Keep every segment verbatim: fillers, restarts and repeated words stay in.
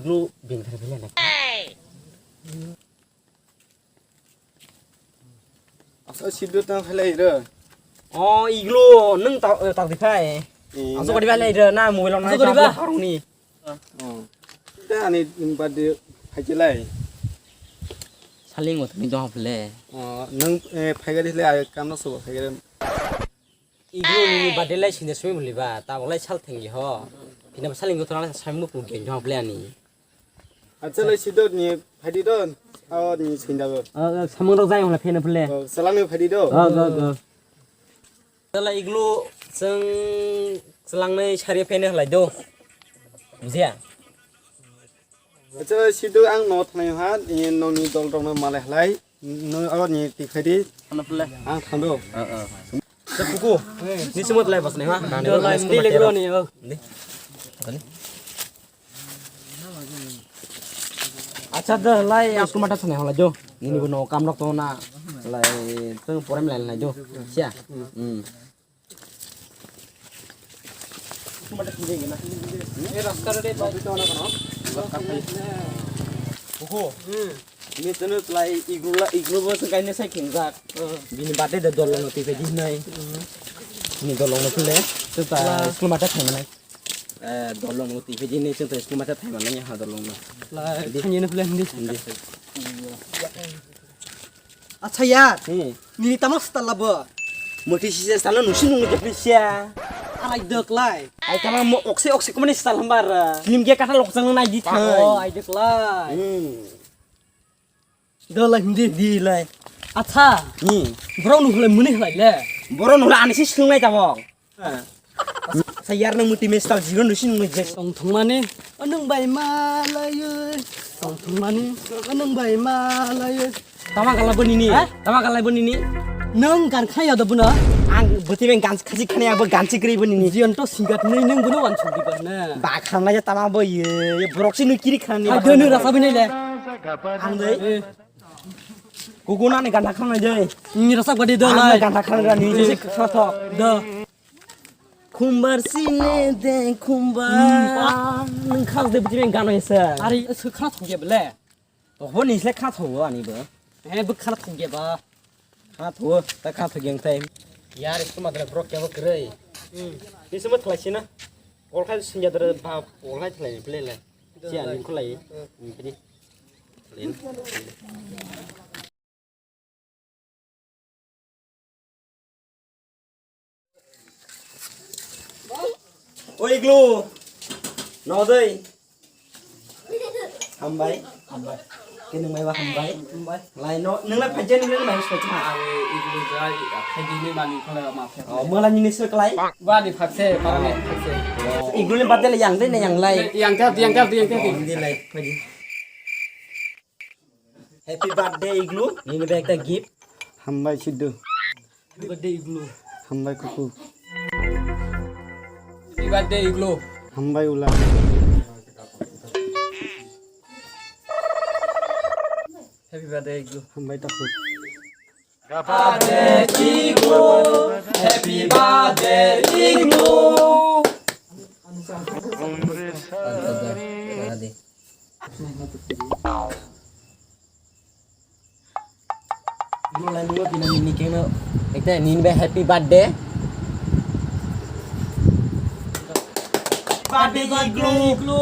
Iglu bini thani phai lai. Asa sidu tang phai lai ro. O iglu nung ta, eh, tak di phai. Eh, asa na- kodi phai lai ro na mobile na. Asa kodi ba? Parung ni. Oh. Da ani badi phai lai. Saling mo tani dong phai. Oh, nung, eh, phai gari le ai kam no so phai gari. Iglu ni birthday lai sinde sumi boli ba, ta bolai sal thengi ho. Pina ba saling gotor lai sami mukung gen jong ple ani. Acha lai sido ni phaidi don, aw ni sinda go. Ah, ah, samung rok jai hole phene phule. Oh, salang ni phaidi do. Ah, ah, ah. Tala iglu seng selang nai sari phene halai do. Bujia? Acha, sidu ang no thanai ha, nongni dol rok no malai halai, no aro ni tikhaidi. Ano pula? Ang thando. Heeh. Sa kuku. Ni semut lai bas ni ha. Dol lai, di legro ni, oh. Di. Tadi. Acha, da lai, aku mata thanai halai jo. Nini bo no kam rok to na. Lai, tu porem lai lai jo. Sia. Hmm. Oho. Ini tunu lai iglu la, iglu bo sengkai ne sai khinjak. Bini birthday da dolong no tipe di nai. Ini dolong no pule. Tu ta school mata thai manai. Eh, dolong no tipe di nai, tu ta school mata thai manai ha dolong no. Lai, di. Thani ne pule hindi. Hindi. Acha yar. Hmm. Nini tama style labo. Moti sisa style nusi nung je pisia. Alai dok lai. Ai tama mo oksi oksi kumani style hambar. Film ge kata lok jang nai di thai. Oh, ai dok lai. Hmm. Do lai hindi di lai. Acha. Hmm. Bro nu lai muni lai le. Bro nu ani si slung nai tabo. Sa yar nang muti mestal zero nusi nung je. Tong thong mani, anung bai ma lai. Tong thong mani, anung bai ma lai. Tama galai bo nini? Ha? Tama galai bo nini? Nung gan khai ya do buno? Ang boti beng gan khasi khani abo gan sikri bo nini. Jion to singat nei nung buno wan chudi ba na. Ba khan lai tama bo ye, ye borok si nung kiri khani. Hai do nung rasa bini le. Ang dei. Eh. Kuguna ni gan khang lai dei. Ni rasa badi do lai. Gan khang lai ni. Jese khathok. Do. Khumbar sine de khumbar. Hmm, ah, nung khas de bujime gano ese. Ari, se khas thok ya bele. To ho ni se khas ho ani bo. Eh, bo khas thok ya ba. Khas ho, ta khas thok yang tai. Yar, isko madra brok ya bo krei. Hmm. Ni se mo khlai sina. Ol khai sinja dra ba, ol khai khlai bele le. Si ani khlai. Hmm, pidi. Oi, Iglu. No dei. Hambai. Hambai. Kini mai ba hambai. Hambai. Lai no, nung lai phajen nung lai soi ma. Ari Iglu jai, phaidi ni mani khala ma phe. Oh, mala ni soi klai. Ba ni phakse, para ni phakse. Iglu ni birthday le yang dei na yang lai. Yang ta, yang ta, yang ta. Oh, hindi lai, phaidi. Happy birthday, Iglu. Nini bai ekta gift. Hambai Siddu. Happy birthday, Iglu. Hambai Kuku. Happy birthday, Iglu. Hambai Ula. Happy birthday, Iglu. Hambai Taku. Birthday, Iglu. Happy birthday, Iglu. Mulai nunggu bina nini keno. Ekta nini be happy birthday. Birthday Iglu.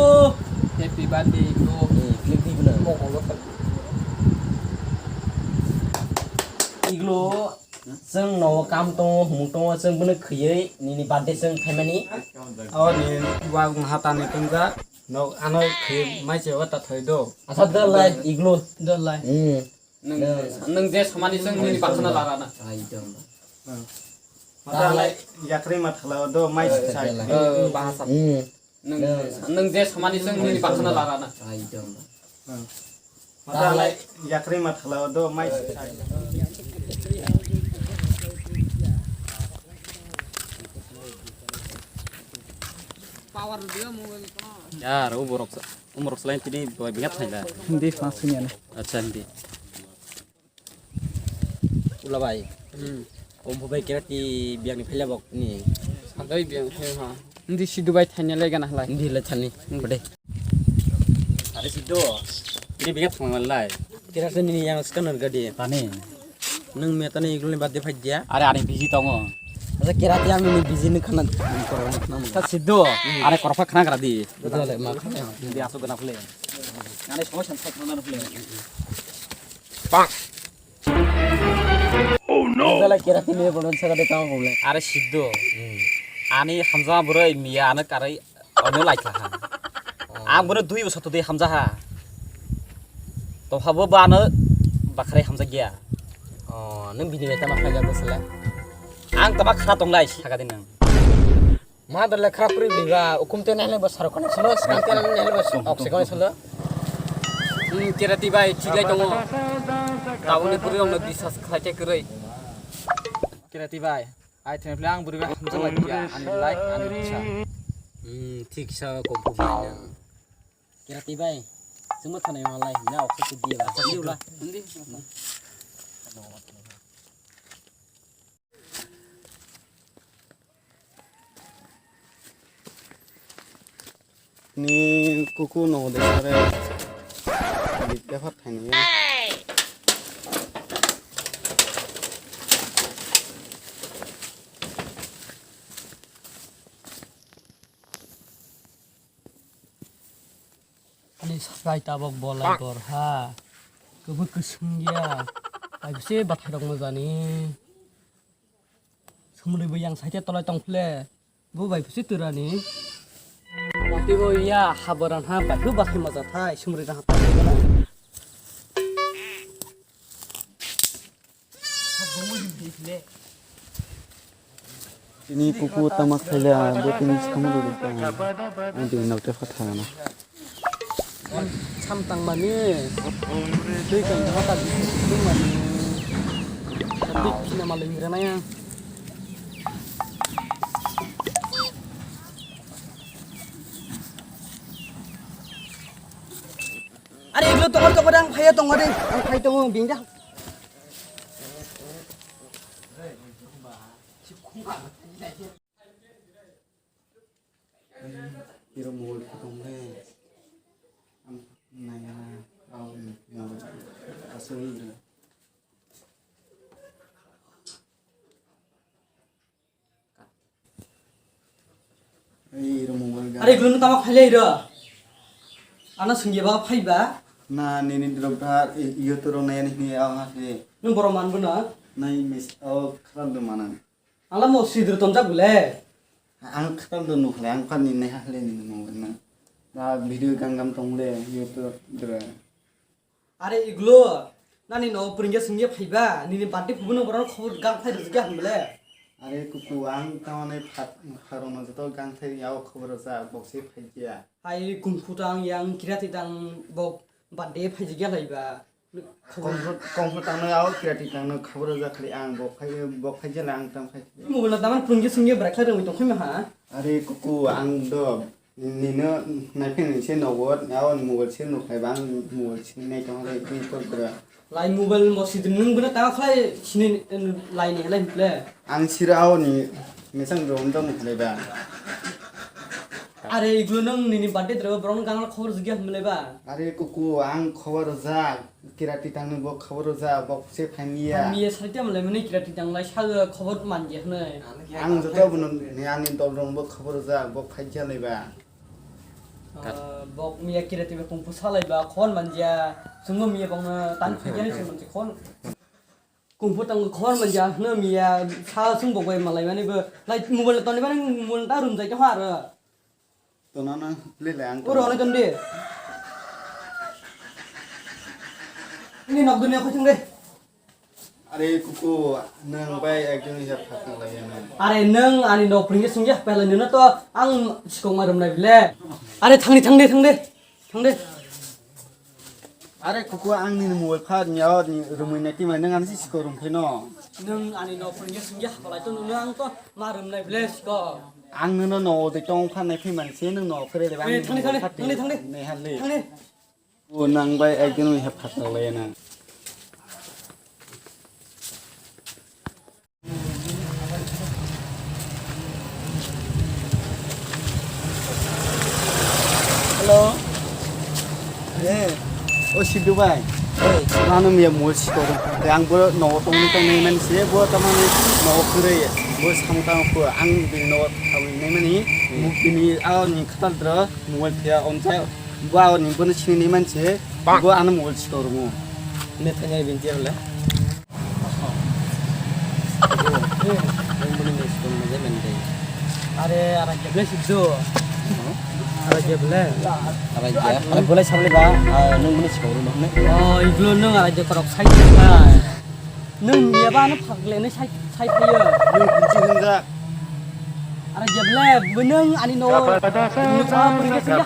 Happy birthday Iglu. Eh, click di bina. Iglu. Chwng no kam tongo, hum tongo, chwng bono khiyui nini birthday chwng khaimani. Abo ni wak wngha tani tongjak, nok ano khiyui mai se wata thoi do. Asa dalai, Iglu. Dalai. Hmm. Nwng, nwng je samani chwng nini bahana lara na. Ai dong. Hmm. Mata lai yakri ma thala do mai se sai. Eh, bahasa. Hmm. Nwng, nwng je samani chwng nini bahana lara na. Ai dong. Hmm. Mata lai yakri ma thala do mai se sai. Yar, o borok sa, o borok sa lain tini bai bingat thaila. Hindi, Hindi. Acha, Hindi. Ula bai. Hmm. Om bai kira ti biang ni phela bok ni. Sadai biang he ha. Hindi Siddu bai thanya le gana halai. Hindi le thani. Hmm. Bade. Are sido. Ini bigat pengalaman lai. Kira sini yang scanner gadi. Tani. Nung metani igul ni bade phajya. Are ani busy tongo. Asa kira tiang nung busy ni khana korang khana. Ta sido. Are korfa khana kara di. Betul le ma khana. Di asu gana phule. Ani somoy san khana phule. Bang. Oh no. Jala kira tini bolon saga de tamo problem. Are sido. Ani hamja bwrwi miya ano karai. Ono laikha ha. Ang bono dui bosor todi hamja ha. Tophabo ba ano bakrai hamja giya. Oh, nung bini bai tama khlai jago sele? Ang tama khra tong lai, saka din nang. Ma dole khra puri biba, ukum te nele bosor kono solo, skang te nele bosor, ok se kono solo. Hmm, kira ti bai, thik lai tongo. Tabuni puri rong no bisas khlai te kwrwi. Kira ti bai. Ai thengphle ang bwrwi bai hamjak lai ya, ani life, ani bwsa. Hmm, thik sa kok bwrwi na. Kira ti bai. Chwngma thanai ma lai, na okhe tu di ba. Di ula. Hindi. Ni kuku no de sare. Bit ka phat thani. Ani sakai tabok bolai bor ha. Kubu kusung ya. Ai bisi bathai rok mojani. Sumri bo yang saite tolai tong phle. Bo bai pusi turani. Mati bo ya haboran ha bai hu bathai maja thai sumri na ha. Tini kuku tama khaile bo tini samu do ta. Ang tini nok te pha thana. Sam tangmani, twi kang jama ta twi mani. Twi kina ma leng rana ya. Are iglo tongor tongor ang phaya tongor de, ang phai tongo bingda. Iro mobile photo le. Am naya au mobile asli le. Ei iro mobile ga. Are gulung tama khaile iro. Ana sungye ba phai ba. Na nini drop da iyo to ro naya ni ni au ha se. Nung borom man bu na. Nai mis au kharam do manan. Ang lamo sidri tonjak bole. Ang khakal do nukhle, ang pani nai hakhle ni nung na. Da video gam gam tong le, YouTube dra. Are iglo, nani no pringya sungya phaiba, nini bati phubuno boron khobor gang phai rujga hambele. Are kuku ang tamane phat, pharono joto gang thai yao khobor ja, bokse phaiya. Hai kung fu tang yang kirati tang bok bade phai jigya laiba. Kongpho, kongpho tangno ao kirati tangno khaboro jakhali ang bo phai, bo phai jela ang tang phai. Mobile no daman phrwngya sungya bwraikhla rwngwi tongkhaima ha. Are kuku ang do nino naiphaini se nogo ao ni mobile se nukhai ba ang mobile se nai tong lai twi tor bra. Lai mobile mo sidin nung bwna ta khlai sini lai ni helai ple. Ang sira ao ni mesang do ndo mukhlai ba. Are iglo nung nini birthday dreba borok no gang khobor jigya hwnmale ba. Are kuku ang khobor rwjak, kirati tangni bo khobor rwjak, bo se phaimya. Miya saite malai mani kirati tanglai saga khobor manja hwnwi. Ang joto bono ni ani dol rong bo khobor rwjak, bo phaikya lai ba. Ah, bok miya kirati ba kungphu salai ba khobor manja, chwngno miya bokno tang phaikya ni chwngno khobor. Kungphu tango khor manja hwno miya sa sung bok bai malai mani bo lai mobile toni mani mobile ta rum jai kha aro. Tona na le le ang. Oro ne tonde. Ini nok dunia khuchung de. Are kuku nang bai ekjon ya phatang lai ya na. Are nang ani nok pringe sung ya pela nino to ang sikong ma rum nai bile. Are thangni thangde thangde. Thangde. Are kuku ang nini mobile pha ni o ni rumui na timai nang ani si siko rum pheno. Nung ani no phone ge sungge hapalai to nung ang to ma rum nai ble siko. Ang nino no de tong pha nai phimani se nung no kre le ba. Eh, thangni, thangni, thangni, thangni. Nei hal le. Thangni. O nang bai ekdin wi hap thak lai na. Hello. Sidu bai. Oi. Mano miya mol sikoro. Ang bo no tong tong nai man se bo tamani no kure. Bo samung tang ko ang bini no tong nai mani. Hmm. Bini a ni khatal dra mol thia onsa. Bo a ni bo ni sini nai man se. Bo ano mol sikoro mo. Ne thanya binti le. Are, ara jeble sibdo. Ara jeble. Ara je. Are bolai sabole ba, ah, nung bini sikoro no ne. Oh, iglo nung ara je korok sai ba. Nung ya ba no phagle ne sai, sai phayo. Nung kunci hunja. Ara jeble, bunung ani no. Nung apa pun ke sini,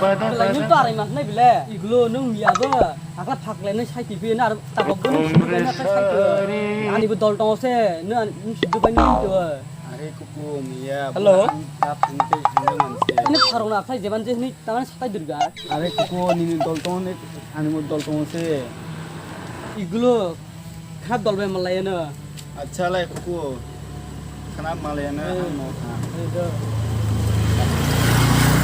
nung to ara mas nai bile. Iglo nung ya ba. Akla phaklai nai sai tipi na tabok bo nung sini na sai tipi. Ani bo dol tongo se, nung sini bai nung to. Are kuku miya. Hello. Tap tinte hindu manse. Ini pharong na khlai jeban je ni taman satai durga. Are kuku nini dol tongo ne ani mo dol tongo se. Iglo khat dol bai malai na. Acha lai kuku. Khana malai na. Eh. Ang no kha. Eh, do.